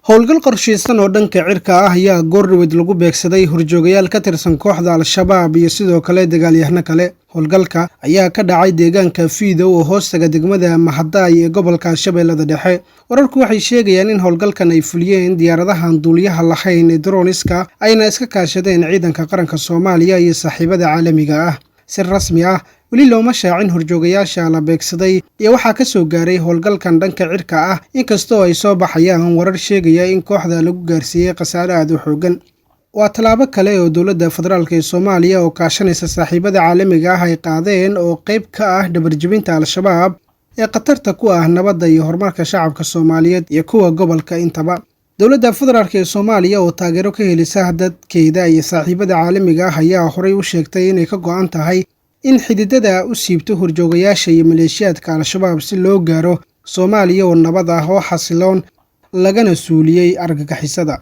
Howlgal qorshaysan oo dhanka cirka ah ayaa goordhaweyd lagu beegsaday horjoogayaal ka tirsan kooxda Al-Shabaab iyo sidoo kale dagaalyahano kale. Howlgalka ayaa ka dhacay deegaanka Fiidow oo hoostaga degmada Mahadaay ee gobolka Shabeellada Dhexe. Wararku waxay sheegayaan in howlgalkan ay fuliyeen diyaaradahan duuliyaha lahayn ee droniska, ayna iska kaashadeen ciidanka qaranka Soomaaliya iyo saaxiibada caalamiga ah. Si rasmi ah weli looma shaacin horjoogayaasha la beegsaday iyo waxaa ka soo gaaray howlgalkan dhanka cirka ah, inkastoo ay soo baxayaan warar sheegaya in kooxda lagu gaarsiiyey khasaare aad u xoogan. Waa tallaabo kale oo dowladda federaalk ee Soomaaliya oo kaashanaysa saaxiibada caalamiga ah ay qaadeen oo qayb ka ah dhabarjebinta Al-Shabaab ee khatarta ku ah nabadda iyo horumarka shacabka Soomaaliyeed iyo kuwa gobolka intaba. Dowladda federaalk ee Soomaaliya oo taageero ka helisa dadkeeda iyo saaxiibada caalamiga ah ayaa horey u sheegtay inay ka go'an tahay in xididada u siibto horjoogayaasha iyo maleeshiyaadka Al-Shabaab si loo gaaro Soomaaliya oo nabad ah oo xasiloon, lagana suuliyey argagixisada.